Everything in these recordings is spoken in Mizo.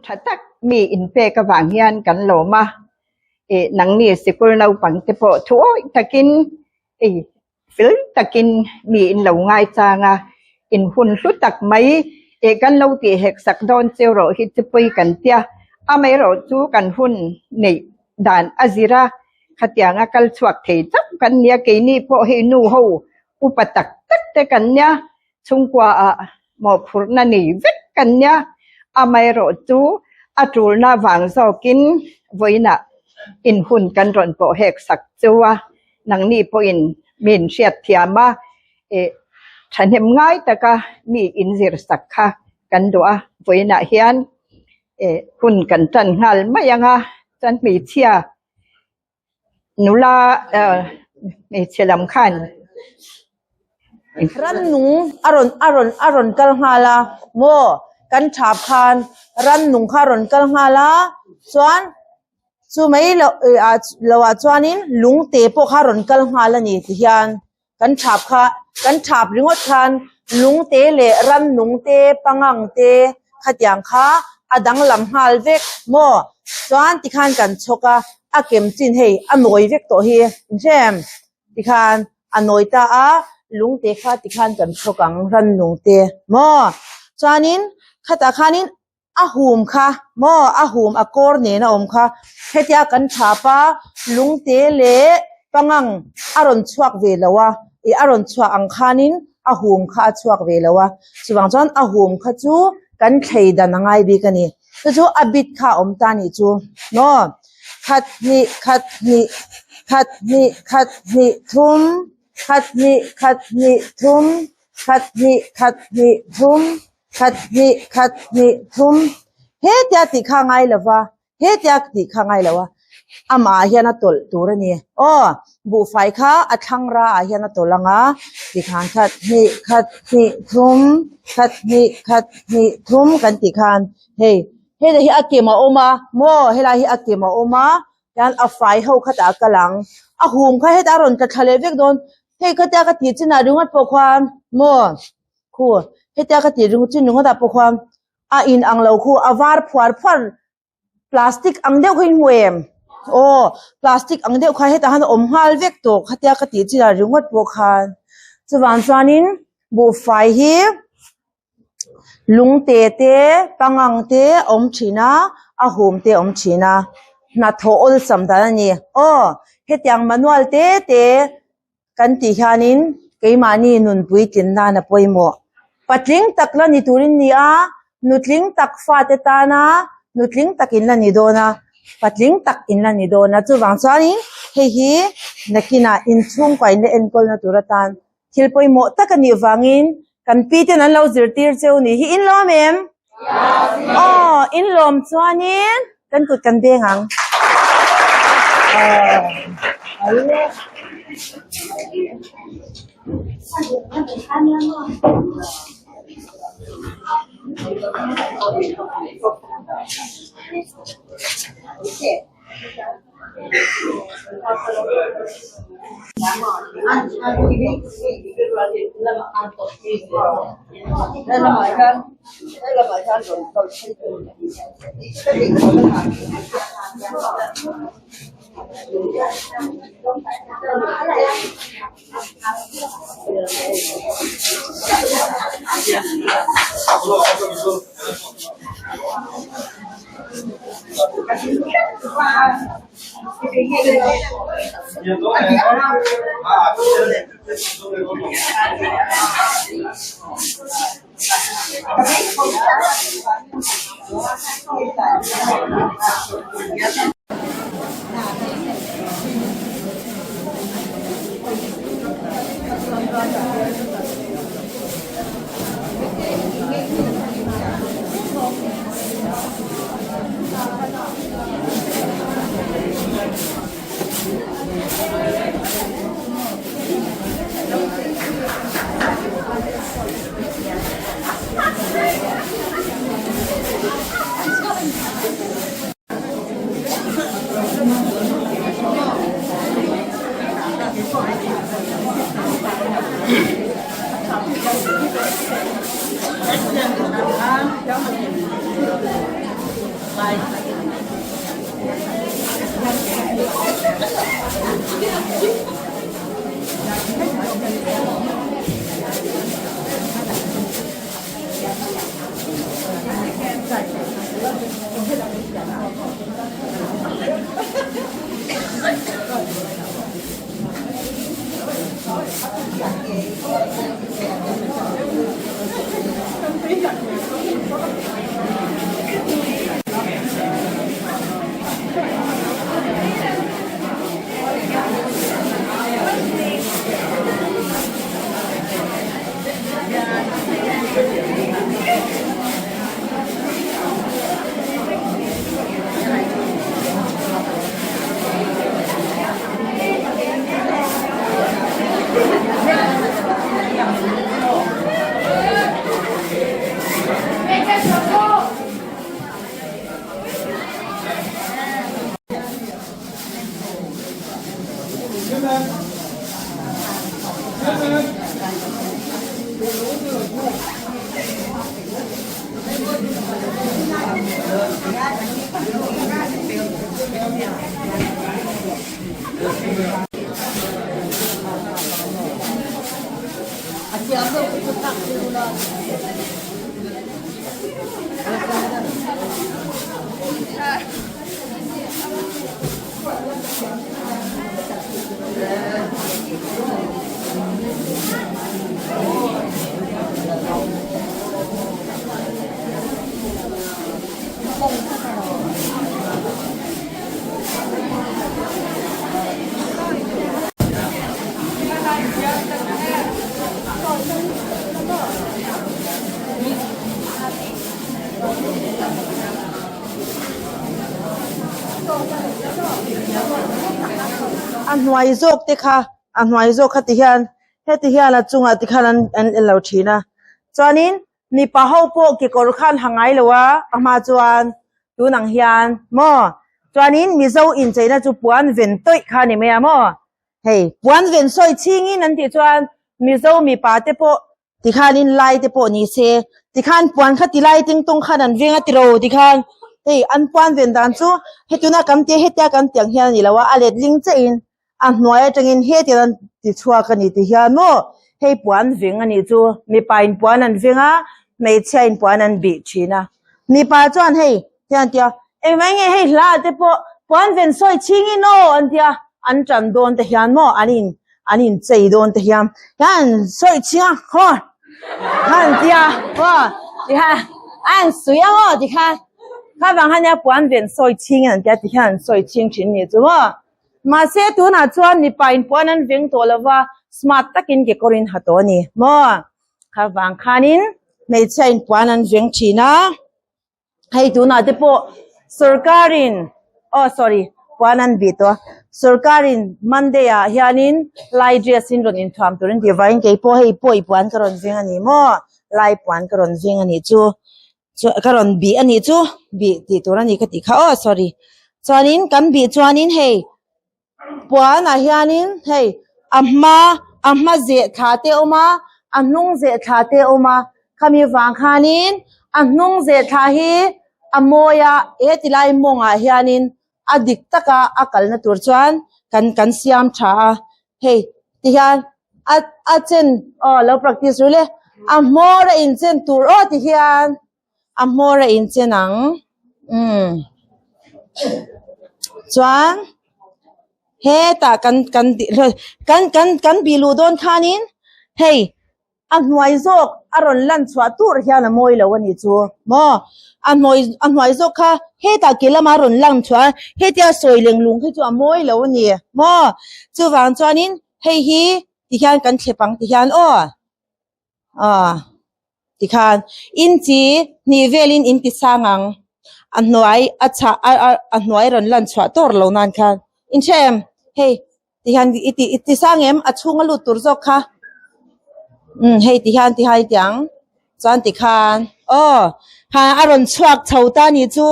tha tak mi inpek avang hian kan lawm a, ih nangni sikul naupang te pawh thuawih takin ih fel takin mi in lo ngaichang a, in hun hlu tak mai ih kan lo tih hek sak dawn cheu rawh hi chu pawi kan tia, amaherawh chu kan hun neih dan a zir a, khatianga kal chhuak thei chauh kan nia, keini pawh hei nu ho upa tak tak te kan nia, chhungkua ah mawhphurhna nei vek kan nia, amaherawh chu a tulna vang zawkin vawiinah inhun kan rawn pawh hek sak chu a, nangni pawhin min hriat thiam a, ih thahnem ngai taka mi inzir sak kha kan duh a, vawiinah hian ih hun kan tan nghal mai ang a, chuan hmeichhia Nula hmeichhe lam khan Rannung a rawn a rawn a rawn kal nghal a maw kan thap khan rannung kha a rawn kal nghal a chuan chu mai loh ah loh ah chuanin lungte pawh kha a rawn kal nghal a ni tihian kan thap kha kan thap ringawt khan lungte leh rannung te pangang te khatiang kha a danglam nghal vek maw chuan tikhan kan chhawk a a kem chin hei a nawi vek tawh hi inhrem tikhan a nawi ta a lungte kha tikhan kan chhawk ang rannung te maw chuanin khatah khanin a hum kha maw a hum a kawr nen a awm kha hetia kan thap a lungte leh pangang a rawn chhuak ve lo a ih a rawn chhuah ang khanin a hum kha a chhuak ve lo a chuvang chuan a hum kha chu kan thlei dan a ngai bik a ni chu chu a bit kha a awm ta a nih chu maw khat hnih khat hnih khat hnih khat hnih thum khat hnih khat hnih thum khat hnih khat hnih thum. Khat hnih khat hnih thum hetia tih kha a ngai lo va, hetia tih kha a ngai lo a, amah ah hian a tawlh tur a ni. Aw, buhfai kha a thlang ra ah hian a tawlh ang a, tikhan khat hnih khat hnih thum khat hnih khat hnih thum kan tih khan hei heta hi a kem a awm a maw helai hi a kem a awm a hian a fai ho khatah a kal ang, a hum kha hetah a rawn tla thla leh vek dawn, hei khatia ka tih chinah ringawt pawh khuan maw. Khu, hetia ka tih ringawt chin ringawt ah pawh khuan a in ang lo khu a var phuar phuar plastic ang deuh kha in hmu em? Aw plastic ang deuh kha hetah hian a awm nghal vek tawh khatia ka tih chin ah ringawt pawh khan chuvang chuanin buhfai hi lungte te pangang te a awm thin a a hum te a awm thin a hnathawh awlsam dan a ni aw hetiang manual te te. Kan tih hianin keimahni nunpui tlin nan a pawimawh. Patling tak la ni turin ni a, nutling tak fate tana nutling tak in la ni dawn a, patling tak in la ni dawn a. Chuvang chuanin hei hi nakinah inchhungkua in la enkawlna tur atan thil pawimawh tak a nih vangin kan pi ten an lo zirtir cheu ni hi in lawm em? Aw, in lawm chuanin kan kut kan beng ang. A hnuai zawk te kha a hnuai zawk kha ti hian heti hian a chungah ti khan an an en lo thin a chuanin mipa ho pawh kekawr khan ha ngai lo a a hma chuan tun ang hian maw chuanin mizo incheina chu puan ven tawih kha a ni mai a maw hei puan ven sawi chhingin an tih chuan mizo mipa te pawh Tikhanin lai te pawh ni se, tikhan puan kha ti lai ting tawng khan an veng a tiro tikhan hei an puan ven dan chu hetuna kan tia hetia kan tiang hian a ni lo a, a letling chiah in a hnuai atangin hetiang an ti chhuak a ni ti hian maw hei puan veng a nih chu mipa in puan an veng a hmeichhia in puan an bih thin a mipa chuan hei hian an tia engvang nge hei hla te pawh puan ven sawi chhingin aw an tia an tan dawn te hian maw an in an inchei dawn te hian hian sawi chhing a haw han tia haw tikhan a han suih ang aw tikhan kha vang khan nia puan ven sawi chhing an tia tikhian an sawi chhing thin ni chu maw mahse tunah chuan mipa in puan an veng tawh lova smart takin kekawr in ha tawh a ni maw kha vang khanin hmeichhia in puan an veng thin a. Hei tunah te pawh sorkarin aw sorry puan an bih tawh a sorkarin monday ah hianin lai dress in rawn inthuam turin tih vangin keipawh hei pawi puan ka rawn veng a ni maw lai puan ka rawn veng a nih chu chu ka rawn bih a nih chu bih tih tur a ni ka tih kha aw sorry chuanin kan bih chuanin hei. Puanah hianin hei a hma a hma zeh thla te a awm a a hnung zeh thla te a awm a khami vang khanin a hnung zeh thla hi a mawi a he ti lai mawngah hianin a dik taka a kalna tur chuan kan kan siam tha a hei tihian a a chen aw lo practice ru le a hmawr a inchen tur aw tihian. A hmawr a inchen ang umm chuan hetah kan kan tih kan kan kan bih luh dawn khanin hei a hnuai zawk a rawn lan chhuah tur hian a mawi lo a nih chu maw a hnuai a hnuai zawk kha hetah ke lama a rawn lang chhuah a hetia sawi leng lung hi chu a mawi lo a ni maw chuvang chuanin hei hi tikhian kan thlep ang tikhian aw. Aw tikhan inchi hnih velin in ti sang ang a hnuai a chhah a a a hnuai rawn lan chhuah tawr lo nan khan in hre em hei tihian i ti i ti sang em a chhunga lut tur zawk kha umm hei tihian ti hai tiang chuan tikhan aw ha a rawn chhuak chho ta ni chu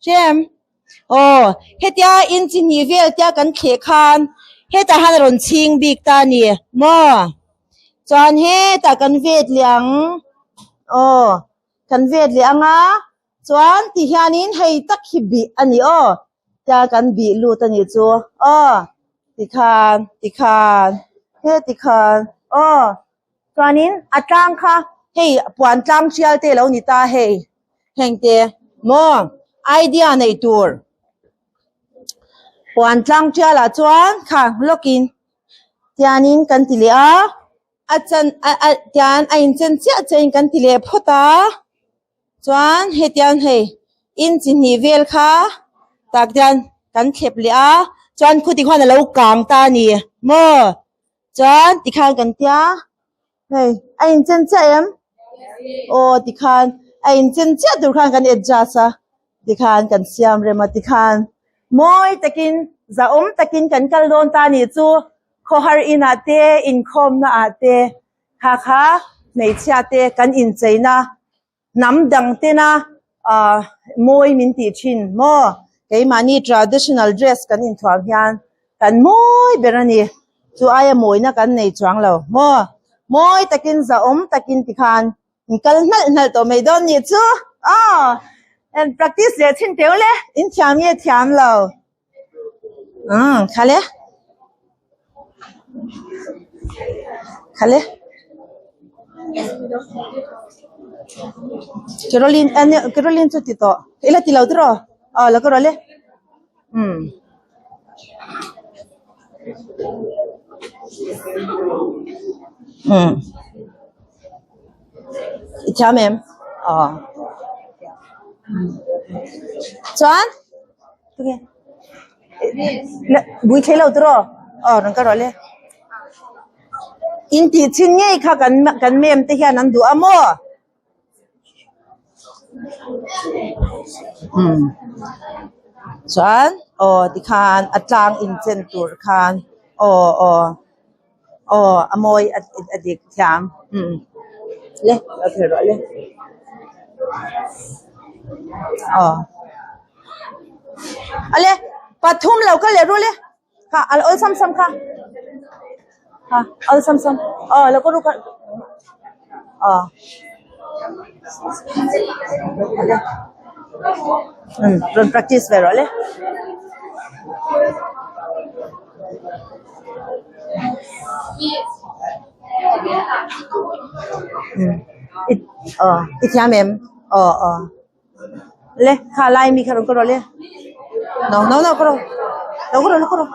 hre em aw hetia inchi hnih vel tia kan thleh khan hetah hian a rawn chhing bik ta a ni maw. Chuan hetah kan vet leh ang aw kan vet leh ang a chuan ti hianin hei tak hi bih a ni aw tia kan bih lut a nih chu aw tikhan tikhan heti khan aw chuanin a tlang kha hei puan tlang hrial te a lo ni ta hei heng te maw idea nei tur. Puan tlang tial ah chuan kha lawkin tianin kan ti leh a a chan a a tian a inchen chiah chiah in kan ti leh phawt a chuan hetiang hei inchi hnih vel kha tah khian kan thlep leh a chuan khuti khuan alo kang ta a ni maw chuan tikhan kan tia hei a inchen chiah em aw tikhan a inchen chiah tur khan kan adjust a tikhan kan siam rem a tikhan mawi takin zahawm takin kan kal dawn ta a nih chu khawhar inah te inkhawmna ah te kha kha hmeichhia te kan incheina hnam dang tena ah mawi min tih thin maw keimahni traditional dress kan inthuam hian kan mawi ber a ni chu aia mawina kan nei chuang lo maw mawi takin zahawm takin tikhan in kal hnalh hnalh tawh mai dawn nih chu aw en practice leh thin teu le in thiam nge thiam lo umm khale khale Caroline ania Caroline chu ti tawh ila ti lo tiraw aw la ka rawh le umm. Umm i thiam em aw chuan tunge bui thei lo tiraw aw rawn ka rawh le in tih chhin ngei kha kan kan mem te hian an duh a maw. Umm chuan aw tikhan a tlang inchen tur khan aw aw aw a mawi a dik thiam umm le a phel rawh le aw ale pathum lo kal leh rul e kha a awlsam sam kha kha awlsam sam aw lo ka ru kha aw um rawn practice ve rawh le. Um aw i thiam em aw aw. Le kha lai mi kha rawn ka rawh le no no no ka rawh lo ka rawh lo ka rawh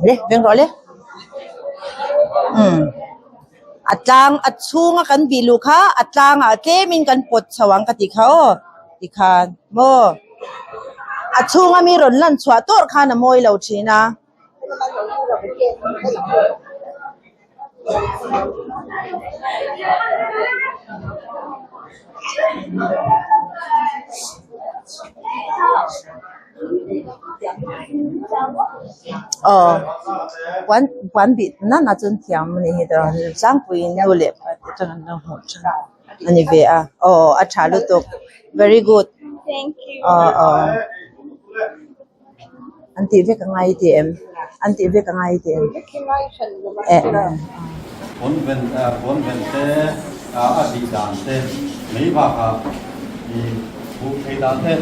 le veng rawh le um a tlang a chhunga kan bih luh kha a tlangah tlemin kan pawt chho ang ka tih kha aw tikhan maw a chhunga mi rawn lan chhuah tawrh khan a mawi lo thin a. Aw puan puan bih nana chuan thiam a ni hi tawh tlangpuiin nu leh pa te chuan an lo hmuh thin a ni ve a aw a tha lutuk very good aw aw an tih vek a ngai tih em an tih vek a ngai tih em eh. Puan ven puan ven te a bih dan te mai bakah i hmuh theih dan te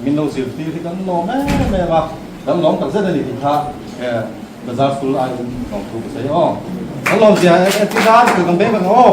min lo zirtir hi kan lawm em em a, kan lawm tak zet a ni tih kha Bazar School aiin lawmthu ka sawi aw. Kan lawm zia entir nan thil kan beng ang aw.